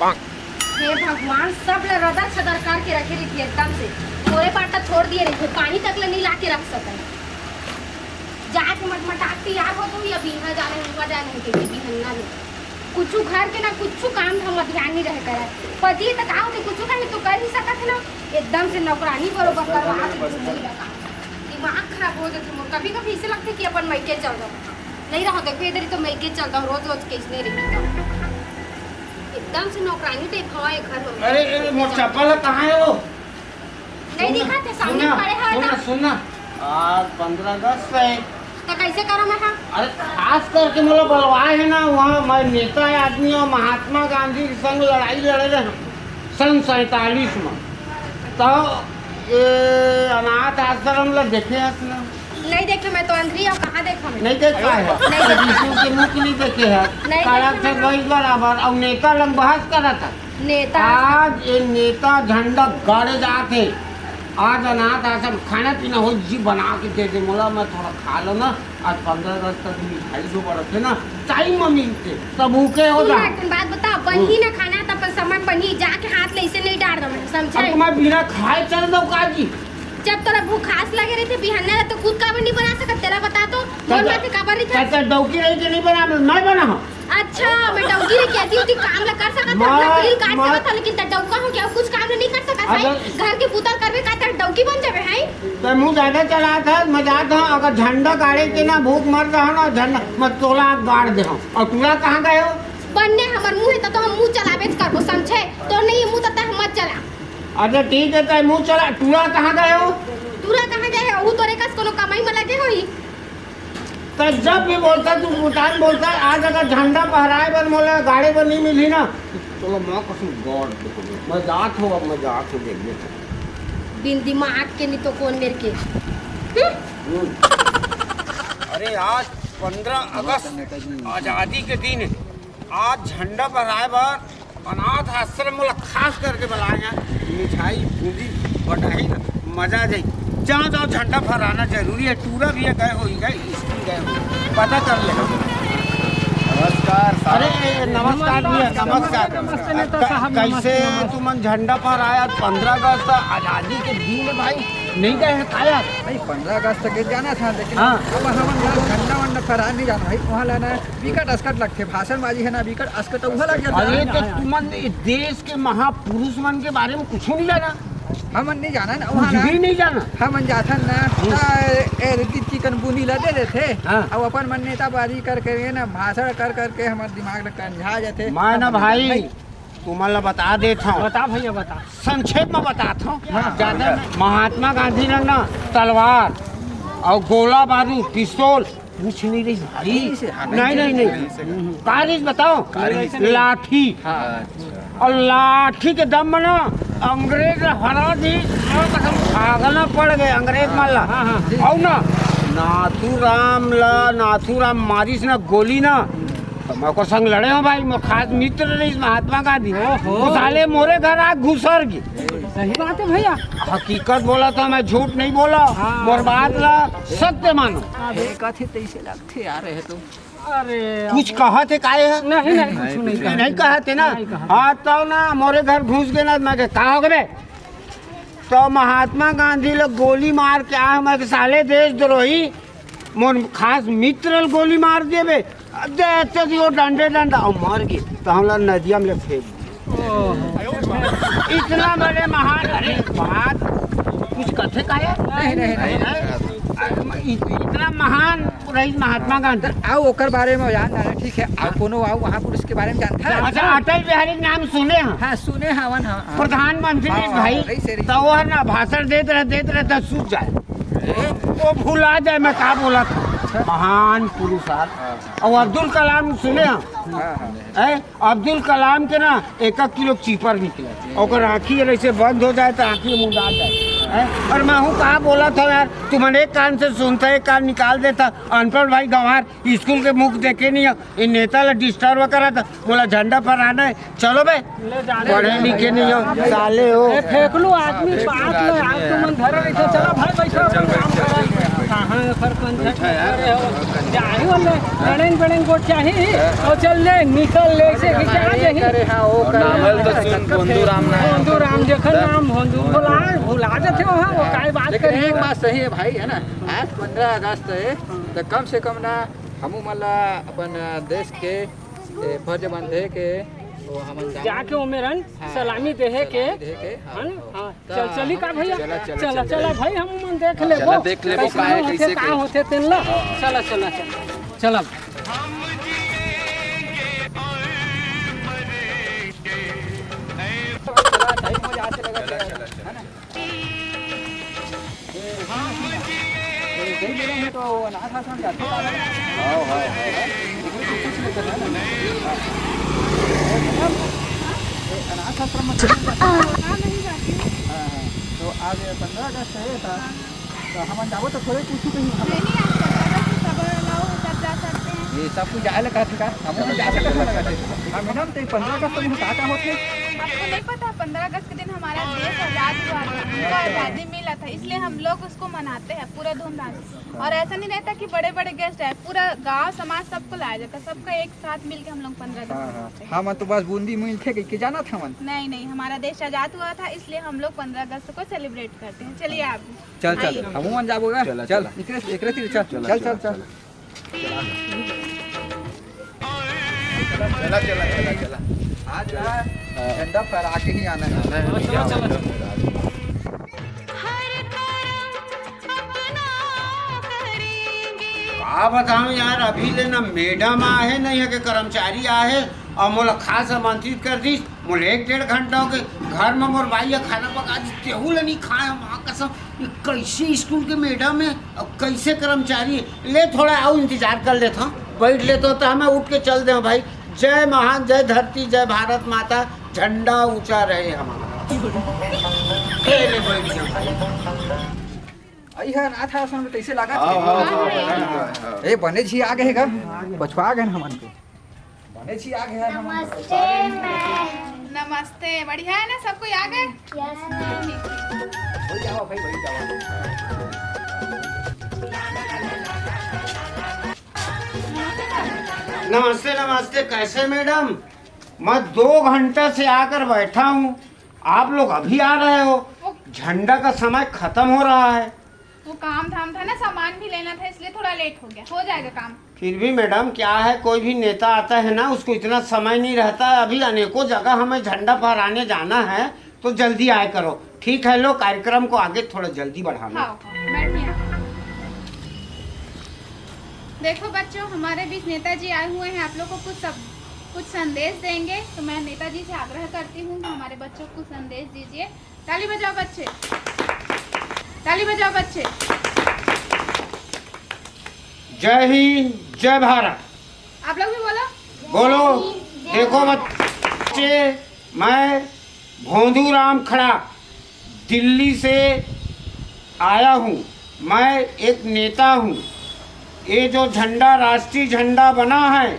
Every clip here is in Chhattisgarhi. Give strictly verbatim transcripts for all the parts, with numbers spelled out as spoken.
हे भगवान, सब ल रदर छदर करके रखे रहिथे एकदम से। थोरे बाटा छोड़ दिए रहिथे, पानी तक ल नइ ला के रख सकय। जाके मटमटाक तैयार हो तू, या बिहना जाना है, उहाँ जाना है, के बिहन्ना में कुछु घर के ना कुछु काम धाम म ध्यान नइ रहे करय। पति त का होथे, कुछु कहीं तो कर ही सकत है ना, एकदम से नौकरानी बरोबर करवा के घूमई लगा। दिमाग खराब हो जाथे मोर। कभी-कभी ऐसे लगथे कि अपन मइके चल जाओ। नहीं रहो, देखो इधर ही तो मइके चल जाओ, रोज-रोज के इसने रही तो। एकदम से नौकरानी टाइप हवा है घर में। अरे, अरे, मोर चप्पल है, कहाँ है वो? नहीं सुन ना, दिखा थे, सामने सुन ना, पड़े हैं सुन ना, ना। सुन ना। आज पंद्रह अगस्त है। तो कैसे करो मैं, हाँ? अरे, खास करके मोला बलवाए है ना, वहाँ मैं नेता आदमी और महात्मा गांधी के संग लड़ाई लड़े रहे सन सैंतालीस में। तो ये अनाथ आश्रम ला देखे हस ना? नहीं देखे, मैं तो अंधरी हूँ, कहाँ देखा मैं? नहीं देख पाए है? नहीं तो देख पाए। यीशु के मुख नहीं देखे है। नहीं काला देखे से मैंने। वही बराबर, और नेता लंग बहस करा था। नेता। आज ये नेता झंडा गाड़े जाते। आज अनाथ आश्रम खाना पीना हो जी, बना के दे दे, मोला मैं थोड़ा खा लो ना। आज पंद्रह अगस्त तक मिठाई जो बरत है ना, टाइम में मिलते, तब भूखे हो सुन जा। ना, तुम बात बताओ, बनही हम्म। ना खाना, तब समय बनही, जाके हाथ ले इसे नहीं डार दो, मैं समझे? अब मैं बिना खाए चल दो का जी? जब तोरा भूखास लगे रहिथे बिहन्ना ला, तो खुद काबर नहीं बना सकत? तेला बता तो, मोर माथे काबर रहिथे? चाचा डौकी रही के नहीं बना, मैं बना हूँ। अच्छा, मैं डौकी रही कहती हूँ, काम ला कर सकत है, अपना मैं, grill काट मैं सकत है, लेकिन त डौका हो गया, कुछ काम नहीं कर सकत है। अगर घर के बुता करबे का, त डौकी बन जाबे है। तो मुँह ज्यादा चलात है, मैं जात हूँ, अगर झंडा गाड़े के ना भूख मर रहा ना, झंडा मैं तोला गाड़ दे हूँ। और टूरा कहाँ गए हो? बन्ने हमर मुँह है, त तो हम मुँह चलाबेच करबो, समझे? तो नहीं मुँह त हम मत चला। अच्छा ठीक है, तय मुँह चला। टूरा कहाँ गए हो? टूरा कहाँ गए हो? वो तोरे कस कोनो कमाई में लगे होही। तो जब भी बोलता तू भूटान बोलता, आज अगर झंडा फहराए बर मोला गाड़े बर नहीं मिली ना, तो लो माँ कसम गाड़ दे। मैं जात हूँ, अब मैं जात हूँ, देख ले। बिन दिमाग के नहीं तो कौन मेरे के। हम्म? हम्म। अरे आज पंद्रह अगस्त आजादी के दिन है। आज झंडा फहराए बर अनाथ आश्रम मोला खास करके बलाए हैं। मिठाई, बूंदी, बटाई, मजा आ जाई। जाओ, जाओ, झंडा फहराना जरूरी है। टूरा भी है, गए हो ही गए, स्कूल गए हो, पता कर ले। नमस्कार साहब। अरे, नमस्कार भैया, नमस्कार। नमस्ते नेता साहब, कैसे नमस्ते, नमस्ते। तुमन झंडा फहराया? पंद्रह अगस्त आजादी के दिन है भाई, नहीं गए हैं का यार? नहीं, पंद्रह अगस्त के जाना था, लेकिन हाँ। अब हमन ना झंडा वंडा फहरा नहीं जाना भाई, वहाँ लाना बिकट असकट लगथे, भाषणबाजी है ना, बिकट असकट उहा लग जाथे। अरे, तो तुमन ए देश के महापुरुष मन के बारे में कुछू नहीं जाना? हमन नहीं जाना ना, कुछ वहाँ ना। भी नहीं जाना? हमन जाथन ना, हम्म। त ए रीति चिकन बूंदी ला दे देथे, हाँ। अब अपन मन नेताबाजी कर करके ना, भाषण कर करके हमर दिमाग ला कंझा जाथे। मैं ना भाई, तुमन ला बता देत हूँ। बता भैया, बता। संक्षेप में बतात हूँ। हाँ। ज्यादा नहीं। महात्मा गांधी ने ना तलवार और गोला बारूद, पिस्तौल कुछ नहीं रही भाई। नहीं से, हाँ, नहीं, नहीं, नहीं, नहीं। नहीं से। का रही बताओ? का रही से? लाठी। हाँ। और लाठी के दम में ना अंग्रेज ला हरा दी। और कसम भागना पड़ गए अंग्रेज मन ला। हाँ, हाँ। और ना नाथूराम ला, नाथूराम मारिस ना गोली ना, तो मैं ओकर संग लड़े हूँ भाई, मोर खास मित्र रहिस महात्मा गांधी। ओहो। वो साले मोरे घर आ घुसर गे। सही बात है भैया। हकीकत बोला था, मैं झूठ नहीं बोला। हाँ। मोर बात ला सत्य मानो। हाँ, कथे तैसे लगथे यार, है तो। अरे, कुछ कहा थे काहे है? नहीं, नहीं, कुछ नहीं कहा। नहीं कहा थे ना? नहीं कहा। हाँ, तो ना मोरे घर घुस गए ना, मैं कहे, "का हो गए?" तो महात्मा गांधी लोग गोली मार के आए, मैं कहे, "साले देशद्रोही।" मोर खास मित्र ल गोली मार देबे, देखते जी वो डंडे डंडा, और मर गए, तो हम लोग नदिया में ले फेंक दिए। ओहो। इतना बड़े महान, अरे बात कुछ कथे का है? नहीं, नहीं, नहीं। हैं? इत-, इतना महान रही महात्मा गांधी। तो आओ ओकर बारे में जान जाना, ठीक है, आओ कोनो आओ वहाँ पर उसके बारे में जानता है? अच्छा, अटल बिहारी के नाम सुने हैं? हाँ, सुने हवन, हाँ, हाँ। प्रधानमंत्री हाँ, भाई, रही से रही। तो वो है ना भाषण देत रहे, देत रहे, तो सूझ जाए। वो भुला जाए मैं का बोला था। महान पुरुष यार। और अब्दुल कलाम सुने हैं? हाँ, हाँ। हैं? अब्दुल कलाम के ना एक एक किलो चीपर निकले, ओकर आँखी ऐसे बंद हो जाए तो आँखी मुंदा जाए। हैं? और मैं हूँ कहा बोला था यार, तुमन एक कान से सुनता, एक कान निकाल देता। अनपढ़ भाई गंवार स्कूल के मुख देखे नहीं है, ये नेता ला डिस्टर्ब करा था, बोला झंडा फहराना है, चलो बे। ले जा रे। पढ़े लिखे नहीं हो, साले हो। ए, फेंक लो आदमी, बात लो, आज तुमन धरे रहिथे, चलो भाई, बैठो, अपन काम करो। कहाँ सरपंच बैठा यार। करे हो? जाही वाले, लड़ेंग बड़ेंग गोट चाही, और चल ले, निकल ले, से खिंचा अरे जाही। करे, हाँ, वो और करे। नाम ल तो सुन, भोंदू राम ना है। भोंदू राम, जेकर हाँ। नाम भोंदू, भुला, भुला जाते हो, हाँ, वो हाँ। काय बात लेकिन करी एक हो? बात सही है भाई, है ना, आज पंद्रह अगस्त है, तो कम से कम ना हमू मन ला अपन देश के, ए, फर्ज बनथे के वो हमन जाके ओमेरन हाँ, सलामी देहे के, सलामी देहे के, हाँ, है ना? हाँ। हाँ। चल, चली का भैया? चला, चला, चला, चला, चला। चला भाई, हम मन देख लेबो। चला, देख लेबो, कैसे का है, होथे, कैसे का के। होथे, तेन ला। हाँ। चला, चला, चला। चला। चला, चला, चला। है ना? ये, ये, ये, ये, ये, तो अनाथ आश्रम जाते हैं। हाँ, हाँ, हाँ। इसमें तो कुछ नहीं करना है ना। हाँ। ये अनाथ आश्रम में कहीं जाते हैं। हाँ, हाँ। तो आज पंद्रह अगस्त है, तो, तो हम जाबो तो थोड़े कुछ कहीं हम नहीं, नहीं, आज पंद्रह अगस्त सब allow है, सब जा सकते हैं। ये सब कुछ जाए लगा था, हम लोग जा सकते हैं। हाँ, मैडम, तो ये पंद्रह अगस्त में का, का होते हैं? आपको नहीं पता, पंद्रह अगस्त के दिन हमारा देश आजाद हुआ था, हमको आजादी मिला था, इसलिए हम लोग उसको मनाते हैं पूरा धूमधाम से। और ऐसा नहीं रहता कि बड़े-बड़े गेस्ट आए, पूरा गांव समाज सबको लाया जाता है, सबका एक साथ मिलके हम लोग पंद्रह अगस्त हाँ, हाँ। मनाते हैं। हाँ, मैं तो बस बूंदी मिलथे कह के जाना था मन। नहीं, नहीं, हमारा देश आजाद हुआ था, इसलिए हम लोग पंद्रह अगस्त को सेलिब्रेट करते हैं। चलिए आप भी चल, चल, आइए। हमू मन जाबो गा। चला, चल, चला। एकरे, एकरे तीर चल। चला, चल, चला, चल, चल। चला। चला, चला, चला, चला। आज ना हाँ। झंडा फहरा के ही आना है। आना है। हाँ, चलो, चलो, चलो। का बताऊं यार, अभी ले ना मैडम आहे, ना यहाँ के कर्मचारी आहे, और मोला खास आमंत्रित कर दीस। मोला एक डेढ़ घंटा हो गए, घर में मोर बाई ह खाना पका दी, तेहू ला नहीं खाए, माँ कसम। ये कैसे स्कूल के मैडम है, अब कैसे कर्मचारी है? ले, थोड़ा और इंतजार कर लेता हूँ, बैठ लेता हूँ, तो मैं उठ के चल दे भाई। जय महान, जय धरती, जय भारत माता, झंडा ऊंचा रहे हमारा। ए, ले, बैठ गया भाई। अई ह अनाथ आश्रम में कैसे लगा हाँ, थे? हाँ, हाँ, हाँ, हाँ, हाँ। ए, बने जी आ गए घर, पछुआ गए हमन के। बने जी आ गए हम। नमस्ते, मैम। नमस्ते, बढ़िया है ना? सब कोई आ गए? Yes, ma'am. हो जाओ भाई, बैठ जाओ। नमस्ते, नमस्ते। कैसे मैडम? मैं दो घंटा से आकर बैठा हूँ, आप लोग अभी आ रहे हो। वो झंडा का समय खत्म हो रहा है। वो काम धाम था ना, सामान भी लेना था, इसलिए थोड़ा लेट हो गया। हो जाएगा काम। फिर भी मैडम, क्या है, कोई भी नेता आता है ना, उसको इतना समय नहीं रहता है। अभी अनेकों जगह हमें झंडा फहराने जाना है, तो जल्दी आया करो। ठीक है, लो, कार्यक्रम को आगे थोड़ा जल्दी बढ़ाना। हाँ, हाँ, बैठिए आप। देखो बच्चों, हमारे बीच नेताजी आए हुए हैं, आप लोग को कुछ सब, कुछ संदेश देंगे। तो मैं नेताजी से आग्रह करती हूँ कि हमारे बच्चों को कुछ संदेश दीजिए। ताली बजाओ बच्चे, ताली बजाओ बच्चे। जय हिंद, जय भारत। आप लोग भी बोलो। बोलो। देखो बच्चे, मैं भोंदू राम खड़ा दिल्ली से आया हूँ। मैं एक नेता हूँ। ये जो झंडा, राष्ट्रीय झंडा बना है,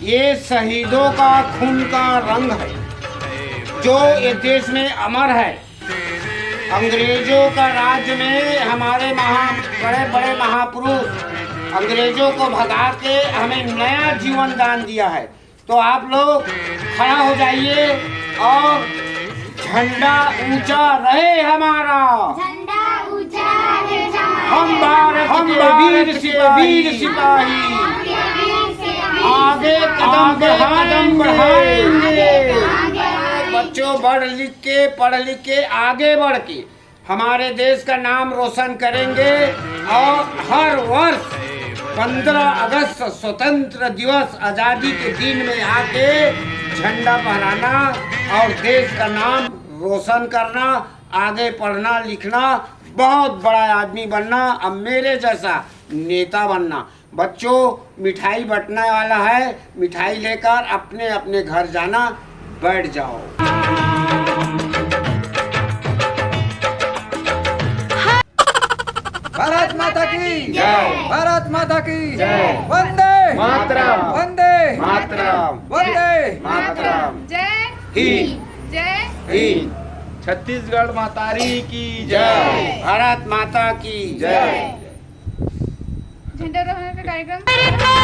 ये शहीदों का खून का रंग है, जो ये देश में अमर है। अंग्रेजों का राज्य में हमारे महा, बड़े बड़े महापुरुष अंग्रेजों को भगा के हमें नया जीवन दान दिया है। तो आप लोग खड़ा हो जाइए और झंडा ऊंचा रहे हमारा। झंडा ऊंचा रहे हमारा। हम भारत हम के भारत वीर के सिपाही। वीर सिपाही। हम वीर सिपाही। आगे कदम आगे कदम बढ़ाएंगे। बढ़ाएंगे। आगे बढ़ाएंगे। बच्चों, बढ़ लिख के, पढ़ लिख के, आगे बढ़ के हमारे देश का नाम रोशन करेंगे और हर वर्ष पंद्रह अगस्त स्वतंत्र दिवस, आज़ादी के दिन में आके झंडा फहराना और देश का नाम रोशन करना, आगे पढ़ना लिखना, बहुत बड़ा आदमी बनना, अब मेरे जैसा नेता बनना। बच्चों, मिठाई बंटने वाला है, मिठाई लेकर अपने अपने घर जाना। बैठ जाओ। भारत माता की जय। भारत माता की जय। वंदे मातरम। वंदे मातरम। वंदे मातरम। जय हिंद। जय हिंद। छत्तीसगढ़ महतारी की जय। जय। भारत माता की जय। जय। झंडा रोहण के कार्यक्रम।